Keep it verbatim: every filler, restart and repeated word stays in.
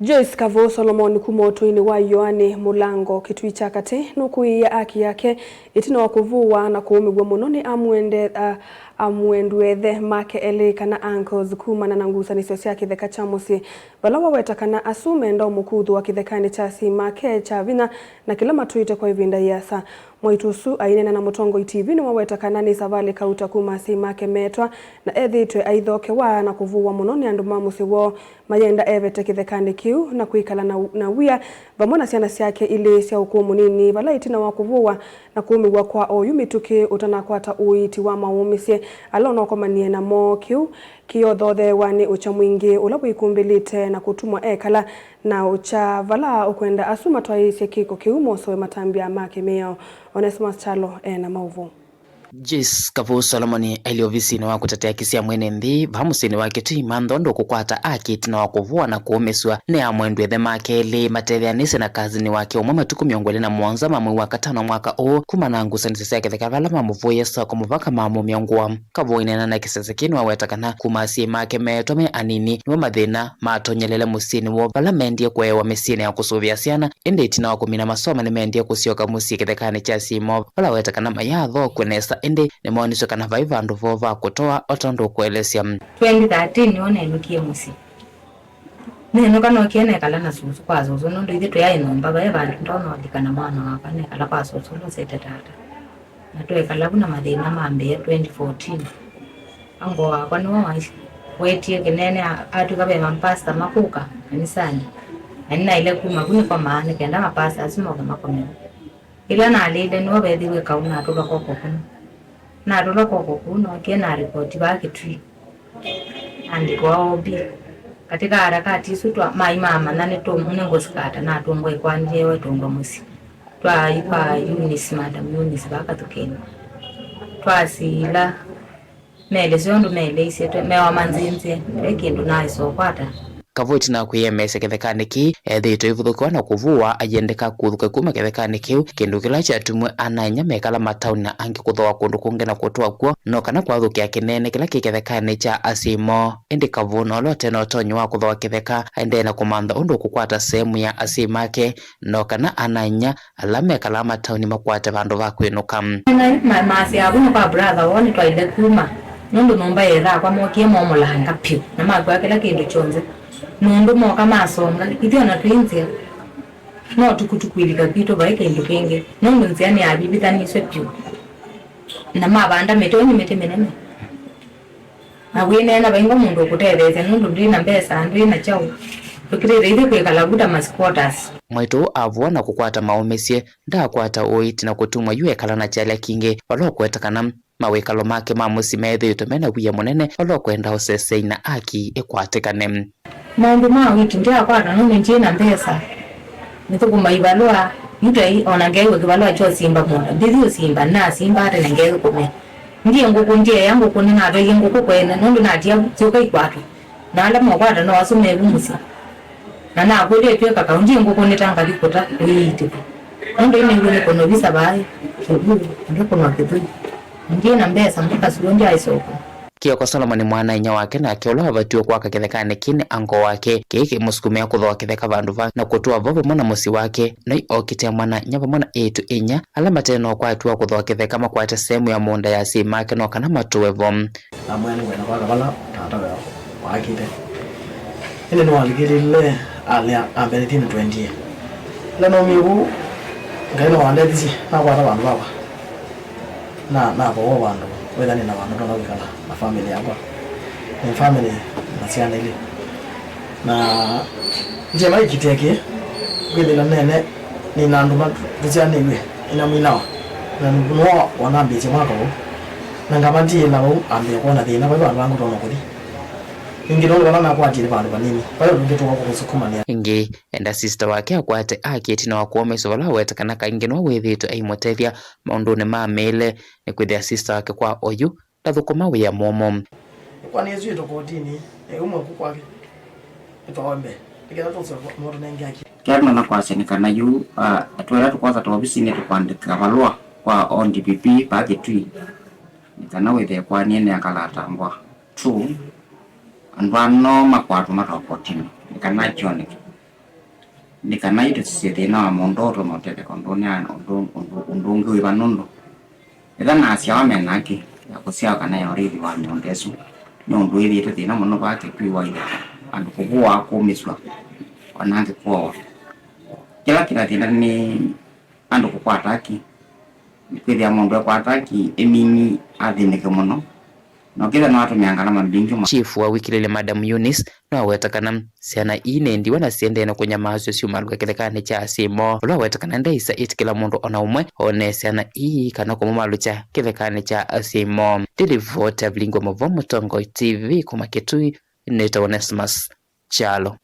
Joyce Kavuu Solomon kuma ũtũinĩ wa Yoani Mũlango, Kĩtui kya Katĩ, nũkũĩĩa aki yake ĩtina wa kũvũwa na kũũmĩw'a mũno nĩ amwende-, a-, amwendu ethe make elĩ, kana uncles, kumana na ngusanĩsyo sya kĩtheka kya mũsyĩ, vala waweta kana asu menda ũmũkuthũa kĩthekanĩ kya asyai make kya vinya na kĩla matũĩte kwa ĩvinda yĩasa. Mwaitũ ũsu aineena na Mũtongoi T V nĩwaweta kana nĩ savalĩ kauta kuma asyai make meetwa, na ethĩĩtwe aithokewa na kũvũwa mũno nĩ andũ ma mũsyĩ woo mayenda evete kĩthekanĩ kĩu na kwĩkala na, na wia vamwe na syana syake ilĩ sya ũkũũ mũnini, vala ĩtina wa kũvũwa na kũũmĩw'a kwa oyu mĩtũkĩ ũtanakwata ũiiti wa maũmĩsye ala ũnakomanie namo. Kĩu kĩyothotheewa nĩ ũkya mwingĩ ũla wĩkumbĩlĩte na kũtumwa ekala na ũkya vala ũkwenda asu matwaĩĩsye kĩko kĩu mosowe matambya ma kĩmĩao. Onesmus Kyalo e na maũvoo. Joyce Kavuu Solomon ailye ovisinĩ wa kũtetea haki sya mwene nthĩ vaa mũsyĩnĩ wa Kĩtui mantho ũndũ kũkwata aki ĩtina wa kũvũwa na kũũmĩsw'a nĩ amwendu ethe make elĩ matetheanĩsye na kazini wake ũmwe matukũ mĩongo ĩlĩ na mũonza ma mwei wa katano mwaka ũũ, kuma na ngusanĩsyo sya kĩtheka vala mamũvũie soko mũvaka mamumya ngũa. Kavuu aineena na kĩsese kĩĩ nĩwaweta kana kuma asyai make meetwa me anini nĩmo mathĩna matonyelele mũsyĩnĩ woo, vala mendie kũewa mĩsyĩnĩ ya kũsũvĩa syana, ĩndĩ ĩtina wa kũmina masomo nĩmendie kũsyoka mũsyĩ kĩthekanĩ kya asyai moo, vala waweta kana mayaathookw'e nesa, ĩndĩ nĩmoonisye kana vai vandũ voo va kũtoa, o tondũ ũkũelesya. Twenty thirteen nĩw'o nenũkie mũsyĩ. Nenũka nookie nekala na sũsũ kwa sũsũ, nũndũ ithyĩ tũyaĩ nyũmba, vaĩ vandũ ndoona ũlika na mwana wakwa, nekala kwa sũsũ ũla ũsete tata. Na twekala vu na mathĩna mambĩĩa twenty fourteen. Uncle wakwa nĩwe wawetie kĩnene, a-, atw'ĩka ve mapasta makũka kanisanĩ. Na nĩnaĩle kuma vu nĩkomaa nĩ kenda mapasta asu moke makome vu. Ĩla nalĩile nĩvo veethĩiwe kaũ natũlwa koko kũu. Natũlwa koko kũu nookie na ripoti vaa Kĩtui. Andĩkwa O B. Katika harakati isu twa, mai mamanya nĩtũ-, nĩngũsikata natũngwa ĩkwanĩlye ĩtũngwa mũsyĩ. Twaĩ kwa Eunice, Madam Eunice vaa Kathukeni. Twasila. Melesya ũndũ meleisye, twe-, mewa manzĩnzĩe, ve kĩndũ naaĩsa ũkwata. Kavuu ĩtina wa kwĩyemesya kĩthekanĩ kĩĩ, ethĩĩtwe aivũthũkĩwa na kũvũwa, aiendeka kũthũka kuma kĩthekanĩ kĩu, kĩndũ kĩla kyatumw'e ana-a-inyia mekala mataoni na angĩ kũthooa kũndũ kũngĩ na kũtũa kw'o, no kana kwathũkĩa kĩnene kĩla kĩ kĩthekanĩ kya asyai moo. Ĩndĩ Kavuu, na ũla ũte na ũtonyi wa kũthooa kĩtheka, aendee na kũmantha ũndũ ũkũkwata sehemu ya asyai make, no kana ana-a-inyia ala mekalaa mataoni makwate vandũ va kwĩnũka. Naĩ ma-, masyaa vu nĩ kwa brother woo nĩtwaĩle kuma, nũndũ nyũmba yeethakwa mokie momũlanga pyũ, na makw'a kĩla kĩndũ kyonthe. Nũndũ moka masonga, ithyĩ ona twĩ nzĩa, no tukutuku ilika kwitũ vai kĩndũ kĩngĩ, nũndũ nzĩa nĩyavivithanisye pyũ, na mavanda mĩtĩ, ũu nĩ mĩtĩ mĩnene. Na wĩneena vaingwa mũndũ ũkũtetheesya nũndũ ndwĩ na mbesa, ndwĩ na kyaũ. Tũkĩlĩte ithyĩ kwĩkala vu ta ma squatters. Mwaitũ ũũ avũwa na kũkwata maũmĩsye, ndaakwata ũiiti na kũtumwa yu ekala na kyalya kingĩ, vala ũkweta kana mawĩkalo make ma mũsyĩ meethĩĩtwe me na wia mũnene, vala ũkwenda ũsesei na aki ĩkwatĩkane. Maũndũ ma ũiiti ndyakwata nũndũ ndyĩ na mbesa. Nĩthũkũma ivalũa, yu tai o na ngeew'a kĩvalũa kya ũsimba mũũnda, ndĩthi ũsimba, nasimba tene ngethũkũmĩa. Ndiĩ ngũkũ, ndyeea ngũkũ, nĩnatwaie ngũkũ kwene, nũndũ natia syoka ikwatwe. Na ala mokwata no asu me vu mũsyĩ. Na nakũlya ĩtw'ĩka kaũ, ndiĩ ngũkũ nĩta ngathi kũta ũiiti vu. Nũndũ ĩnĩw'e nĩkũnwa visa vaaĩ, kĩvuu, ndĩkũnwa kĩthũi. Ndyĩ na mbesa, mpaka sio ndyaĩ soko. Kĩoko Solomon mwana-a-inyia wake nake ũla wavatiwe kwaka kĩthekanĩ kĩĩ nĩ uncle wake, kĩĩ kĩmũsukumĩa kũthooa kĩtheka vandũ va na kũtũa vo vamwe na mũsyĩ wake. Noi okĩtĩa mwana-a-inyia vamwe na eĩtu inya ala mate na ũkwati wa kũthooa kĩtheka makwate sehemu ya mũũnda ya asyai make no kana matũe vo. Namwĩa nĩngwenda kwaka vala tata wao waakĩte. Ĩndĩ nĩwalikĩlile alea ambelethie nĩtwendie. Ĩla naumie vau, Ngai nĩwandethisye, nakwata vandũ vakwa. Na, navoa vandũ, wĩthani na vandũ ndonya kwĩkala na family yakwa. Nĩ family na syana ilĩ. Na ndyĩma ĩkitĩe kĩ, kwĩthĩla nene nĩna andũ ma tũsyaanĩw'e, nĩna mwinawa. Na nĩw'o wanambĩĩsye mwaka ũũ. Na ngamatiĩla vau ambĩĩa kwona thĩna vai vandũ vangĩ ũtonya kũthi. Ningĩ nũndũ vala nakwatie nĩ vandũ vanini, vai ũndũ ũngĩ tũka kũmũsukumanĩa. Ĩngĩ, enda sista wake akwate aki ĩtina wa kũũmĩswa vala waweta kana kaingĩ nĩwe wĩthĩĩtwe aimũtethya maũndũnĩ ma mĩĩle, nĩkwĩthĩa sista wake kwa oyu ndathũkũma wĩa mũmũ. Ĩkwanĩsw'ĩtwe kotinĩ, ĩu mweku kwake. Nĩtwaombe nĩkenda tũsũe mũtũnenge aki. Kĩla tũnena kwasya nĩ kana yu, ah, twĩla tũkwosa ta ovisinĩ tũkwandĩka valũa kwa O D P P vaa Kĩtui, nĩ kana wĩthĩe kũanie nĩ akalatangwa. Two, andũ ano makwatwa matwawa kotinĩ, nĩ kana kyoneke. nĩ kana yu tũsisye thĩna wa mũndũ ũtũma ũtetheka ũndũnĩ ya ũndũ, ũndũ, ũndũ ũngĩ wĩva, nũndũ ĩtha na asyawa me na haki ya kũsyawa kana ya ũrĩithi wa mĩũnda ĩsu, nĩ ũndũ wĩthĩĩtwe thĩna mũno vaa Kĩkui wa ithe, andũ kũvũwa, kũmĩsw'a, o na angĩ kũawa. Kĩla kĩna thĩna nĩ andũ kũkwata haki, kwĩthĩa mũndũ ekwata haki ĩmini athĩnĩke mũno, na ũkĩthĩa no atũmĩa ngalama mbingĩ mũno. Chief wa wĩkĩlĩlya Madam Eunice no aweta kana syana ii nĩ ndiwa na siendee na kũnyamaasw'a syumalũka kĩthekanĩ kya asyai moo, ũla waweta kana ndaisa ĩtĩkĩla mũndũ o na ũmwe one syana ii kana kũmũmalũkya kĩthekanĩ kya asyai moo. Ndĩlivoti ya Vilingwa Mavo, Mũtongoi T V kuma Kĩtui, nĩtawa Onesmus Kyalo.